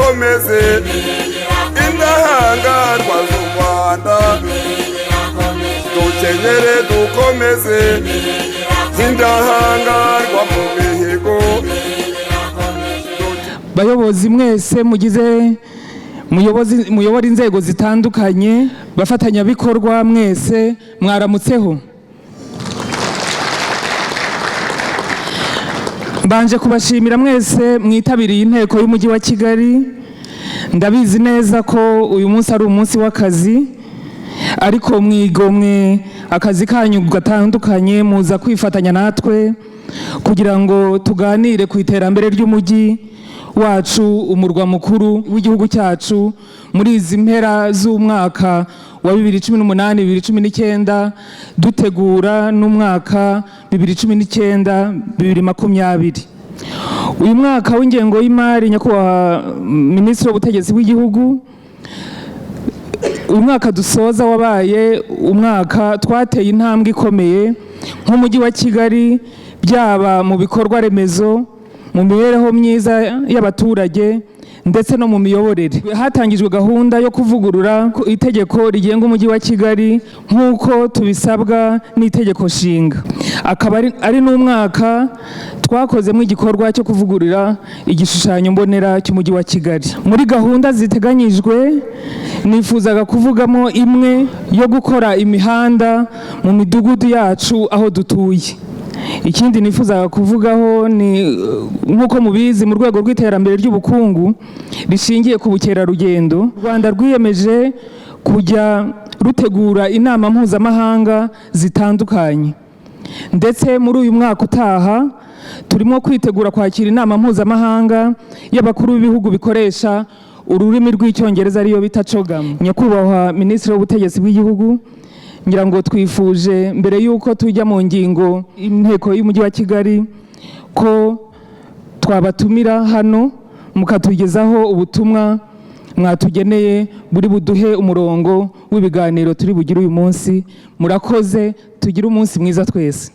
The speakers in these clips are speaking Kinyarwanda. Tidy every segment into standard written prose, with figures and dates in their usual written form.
dukomeze indahangarwa z'u Rwanda, dukenyere dukomeze indahangarwa mu mihigo. Bayobozi mwese mugize muyobozi muyobora inzego zitandukanye, bafatanyabikorwa mwese, mwaramutseho. Mbanje kubashimira mwese mwitabiriye inteko y'Umujyi wa Kigali. Ndabizi neza ko uyu munsi ari umunsi w'akazi, ariko mwigomwe akazi kanyu gatandukanye muza kwifatanya natwe kugira ngo tuganire ku iterambere ry'umujyi wacu, umurwa mukuru w'igihugu cyacu, muri izi mpera z'umwaka wa 2018, 2019, dutegura n'umwaka 2019, 2020. Uyu mwaka w'ingengo y'imari, nyakubahwa Minisitiri w'Ubutegetsi bw'Igihugu, uyu mwaka dusoza wabaye umwaka twateye intambwe ikomeye nk'Umujyi wa Kigali, byaba mu bikorwa remezo, mu mibereho myiza y'abaturage ndetse no mu miyoborere. Hatangijwe gahunda yo kuvugurura itegeko rigenga Umujyi wa Kigali nk'uko tubisabwa n'Itegeko Nshinga. Akaba ari n'umwaka twakozemo igikorwa cyo kuvugurura igishushanyo mbonera cy'Umujyi wa Kigali. Muri gahunda ziteganyijwe, nifuzaga kuvugamo imwe yo gukora imihanda mu midugudu yacu aho dutuye. Ikindi nifuzaga kuvugaho ni nk'uko mubizi, mu rwego rw'iterambere ry'ubukungu rishingiye ku bukerarugendo, u Rwanda rwiyemeje kujya rutegura inama mpuzamahanga zitandukanye, ndetse muri uyu mwaka utaha turimo kwitegura kwakira inama mpuzamahanga y'abakuru b'ibihugu bikoresha ururimi rw'Icyongereza, ariyo bita CHOGM. Nyakubahwa Minisitiri w'Ubutegetsi bw'Igihugu, ngira ngo twifuje, mbere y'uko tujya mu ngingo inteko y'Umujyi wa Kigali, ko twabatumira hano mukatugezaho ubutumwa mwatugeneye buri buduhe umurongo w'ibiganiro turi bugire uyu munsi. Murakoze, tugire umunsi mwiza twese.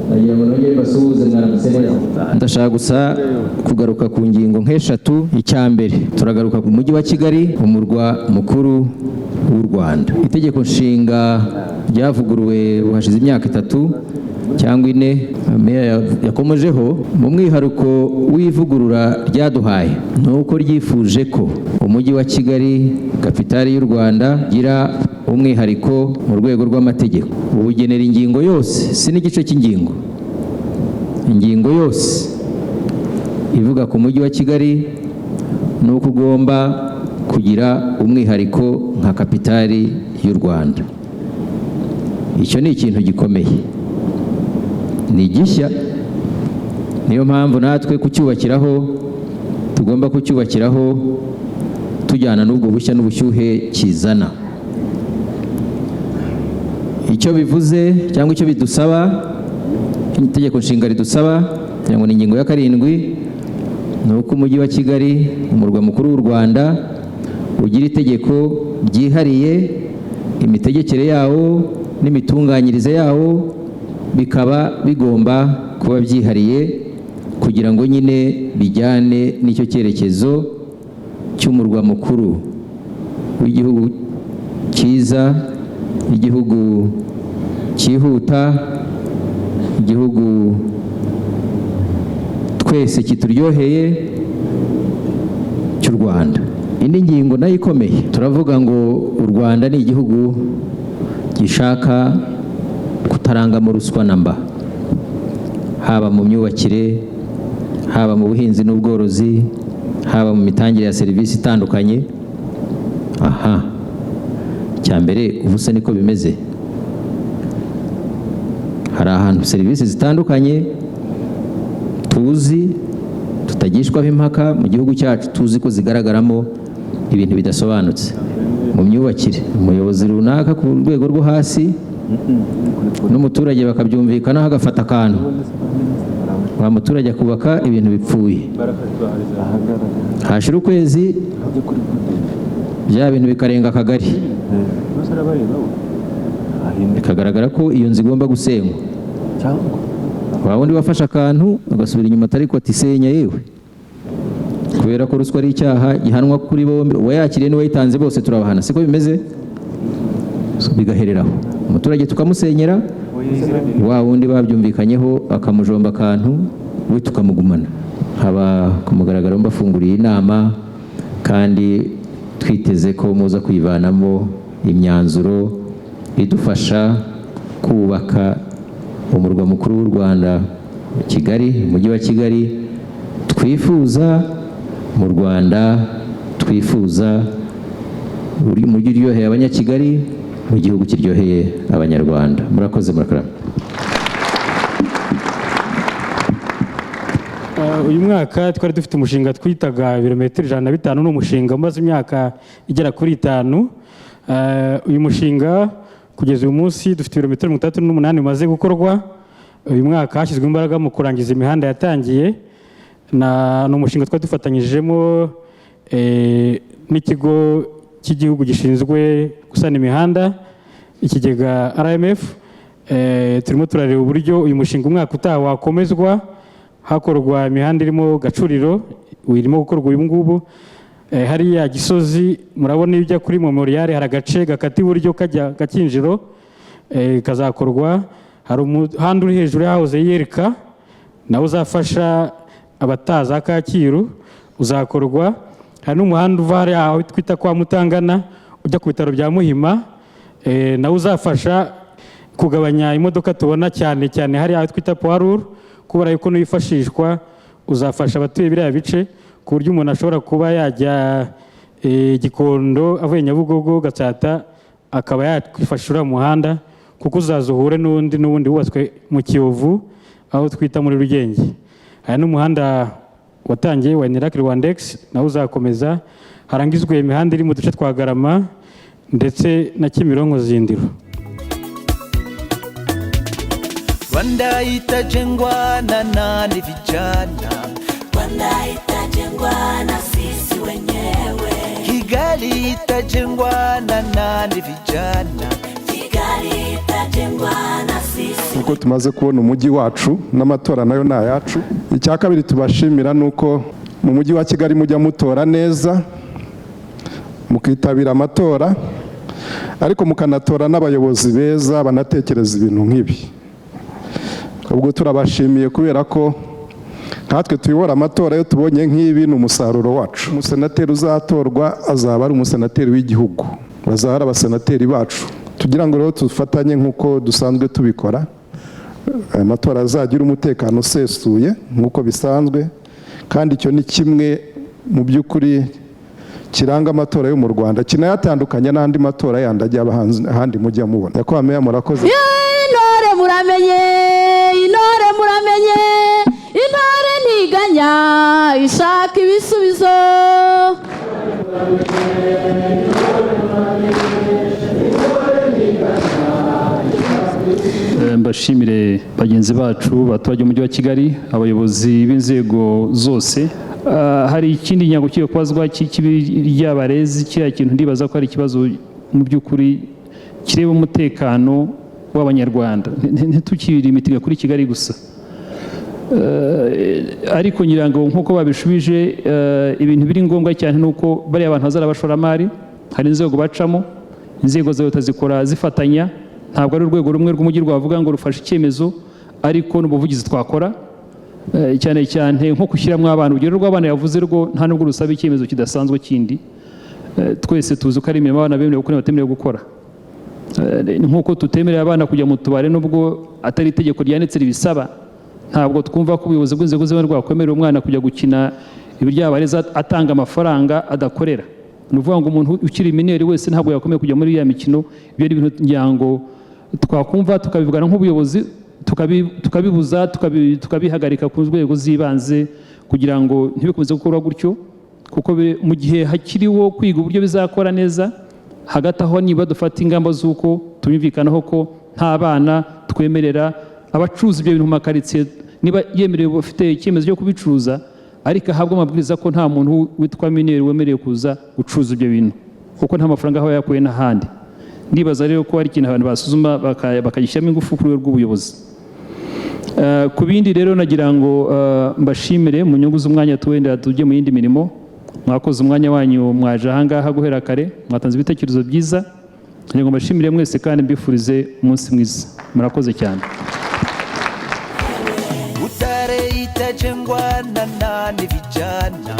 Ndagira ngo nongere mbasuhuze, mwaramutse neza. Ndashaka gusa kugaruka ku ngingo nk'eshatu. Icya mbere, turagaruka ku Mujyi wa Kigali, umurwa mukuru w'u Rwanda. Itegeko Nshinga ryavuguruwe hashize imyaka 3 cyangwa 4, meya yakomojeho. Mu mwihariko w'ivugurura ryaduhaye ni uko ryifuje ko Umujyi wa Kigali, kapitali y'u Rwanda, gira umwihariko mu rwego rw'amategeko. Ubugenera ingingo yose, si n'igice cy'ingingo, ingingo yose ivuga ku Mujyi wa Kigali ni uko ugomba kugira umwihariko nka kapitali y'u Rwanda. Icyo ni ikintu gikomeye, ni gishya. Niyo mpamvu natwe kucyubakiraho tugomba kucyubakiraho tujyana n'ubwo bushya n'ubushyuhe kizana. Icyo bivuze cyangwa icyo bidusaba, Itegeko Nshinga ridusaba, kugira ngo ni ingingo ya 7, ni uko Umujyi wa Kigali, umurwa mukuru w'u Rwanda, ugira itegeko ryihariye, imitegekere yawo n'imitunganyirize yawo bikaba bigomba kuba byihariye, kugira ngo nyine bijyane n'icyo cyerekezo cy'umurwa mukuru w'igihugu cyiza, igihugu cyihuta, igihugu twese kituryoheye cy'u Rwanda. Indi ngingo nayo ikomeye, turavuga ngo u Rwanda ni igihugu gishaka kutarangamo ruswa na mba, haba mu myubakire, haba mu buhinzi n'ubworozi, haba mu mitangire ya serivisi itandukanye. Aha icya mbere, ubu se niko bimeze? Hari ahantu serivisi zitandukanye tuzi, tutagishwaho impaka mu gihugu cyacu, tuzi ko zigaragaramo ibintu bidasobanutse. Mu myubakire, umuyobozi runaka ku rwego rwo hasi n'umuturage bakabyumvikanaho, agafata akantu, wa muturage akubaka ibintu bipfuye, hashira ukwezi bya bintu bikarenga akagari, bikagaragara ko iyo nzu igomba gusenywa. Wa wundi wafashe akantu agasubira inyuma, atari ko ati senya yewe, kubera ko ruswa ari icyaha gihanwa kuri bombi, uwayakiriye n'uwayitanze bose turabahana, siko bimeze? Bigahereraho, umuturage tukamusenyera, wa wundi babyumvikanyeho akamujomba akantu, we tukamugumana. Haba ku mugaragaro mbafunguriye inama, kandi twiteze ko muza kuyivanamo imyanzuro idufasha kubaka umurwa mukuru w'u Rwanda, Kigali, umujyi wa Kigali twifuza mu Rwanda twifuza, umujyi uryoheye Abanyakigali, mu gihugu kiryoheye Abanyarwanda. Murakoze, murakarama. Uyu mwaka twari dufite umushinga twitaga ibirometero 105. Ni umushinga umaze imyaka igera kuri 5. Uyu mushinga kugeza uyu munsi dufite ibirometero 68 bimaze gukorwa. Uyu mwaka hashyizwe imbaraga mu kurangiza imihanda yatangiye. Ni umushinga twari dufatanyijemo n'ikigo cy'igihugu gishinzwe gusana imihanda, ikigega RMF. Turimo turareba uburyo uyu mushinga umwaka utaha wakomezwa, hakorwa imihanda irimo Gacuriro irimo gukorwa uyu ngubu, hariya Gisozi murabona iyo ujya kuri Memorial hari agace gakata iburyo kajya Gakinjiro, kazakorwa. Hari umuhanda uri hejuru yahoze yereka nawe uzafasha abataza Kacyiru, uzakorwa. Hari n'umuhanda uva hariya aho twita kwa Mutangana ujya ku bitaro bya Muhima, nawe uzafasha kugabanya imodoka tubona cyane cyane hariya aho twita Poirur, kubera yuko n'uwifashishwa uzafasha abatuye biriya bice, ku buryo umuntu ashobora kuba yajya Gikondo avuye Nyabugogo Gatsata akaba yakwifashisha uriya muhanda, kuko uzaza uhure n'undi wubatswe mu Kiyovu aho twita muri Rugenge. Hari n'umuhanda watangiye wa Enerac Rwandex nawo uzakomeza, harangizwe imihanda iri mu duce twa Garama ndetse na Kimironko Zindiro. Rwanda itajengwa na nani vijana? Rwanda itajengwa na sisi wenyewe. Kigali itajengwa na nani vijana? Kigali itajengwa na sisi. Uko tumaze kubona umujyi wacu n'amatora nayo ni ayacu. Icya kabiri tubashimira ni uko mu mujyi wa Kigali mujya mutora neza, mukitabira amatora, ariko mukanatora n'abayobozi beza banatekereza ibintu nk'ibi. Ubwo turabashimiye kubera ko nkatwe tuyobora amatora, iyo tubonye nk'ibi ni umusaruro wacu. Umusenateri uzatorwa azaba ari umusenateri w'igihugu, bazaba ari abasenateri bacu. Tugira ngo rero dufatanye nk'uko dusanzwe tubikora, aya matora azagira umutekano usesuye nk'uko bisanzwe, kandi icyo ni kimwe mu by'ukuri kiranga amatora yo mu Rwanda, kinayatandukanya n'andi matora yandi ajya aba ahandi mujya mubona. Nyakubahwa Meya, murakoze. Intore muramenye, intore muramenye, intore ntiganya ishaka ibisubizo. Mbashimire bagenzi bacu baturage b'umujyi wa Kigali, abayobozi b'inzego zose. Hari ikindi nyagukiye kubazwa cy'ibiryabarezi, kiriya kintu ndibaza ko ari ikibazo mu by'ukuri kireba umutekano w'Abanyarwanda. Ntitukirimitinga kuri Kigali gusa. Ariko ngira ngo nk'uko babishubije, ibintu biri ngombwa cyane ni uko bariya abantu bazari abashoramari, hari inzego bacamo, inzego za leta zikora zifatanya, ntabwo ari urwego rumwe rw'umujyi rwavuga ngo rufashe icyemezo, ariko n'ubuvugizi twakora, cyane cyane nko gushyiramo abana. Urugero rw'abana yavuze rwo nta nubwo rusaba icyemezo kidasanzwe kindi. Twese tuzi ko ari imirimo abana bemerewe gukora batemerewe gukora. Nk'uko tutemerera abana kujya mu tubare nubwo atari itegeko ryanditse ribisaba, ntabwo twumva ko ubuyobozi bw'inzego z'ibanze rwakwemerera umwana kujya gukina ibiryabarezi atanga amafaranga adakorera. Ni ukuvuga ngo umuntu ukiri mineri wese ntabwo yakomeye kujya muri iriya mikino. Ibyo ni ibintu ngira ngo twakumva tukabivugana nk'ubuyobozi, tukabibuza, tukabihagarika ku nzego z'ibanze kugira ngo ntibikomeze gukorwa gutyo, kuko mu gihe hakiriho kwiga uburyo bizakora neza. Hagati aho niba dufata ingamba z'uko tumvikanaho ko nta bana twemerera abacuruza ibyo bintu mu makaritsiye, niba yemerewe bafite icyemezo cyo kubicuruza, ariko ahabwa amabwiriza ko nta muntu witwa mineri wemerewe kuza gucuruza ibyo bintu, kuko nta mafaranga aba yakuye n'ahandi. Ndibaza rero ko hari ikintu abantu basuzuma bakagishyiramo ingufu ku rwego rw'ubuyobozi. Ku bindi rero nagira ngo mbashimire mu nyungu z'umwanya, tuwenda tujye mu yindi mirimo. Mwakoze umwanya wanyu, mwaje ahangaha guhera kare, mwatanze ibitekerezo byiza. Ngira ngo mbashimire mwese kandi mbifurize umunsi mwiza. Murakoze cyane. Butare itajengwa na nani? Vijana.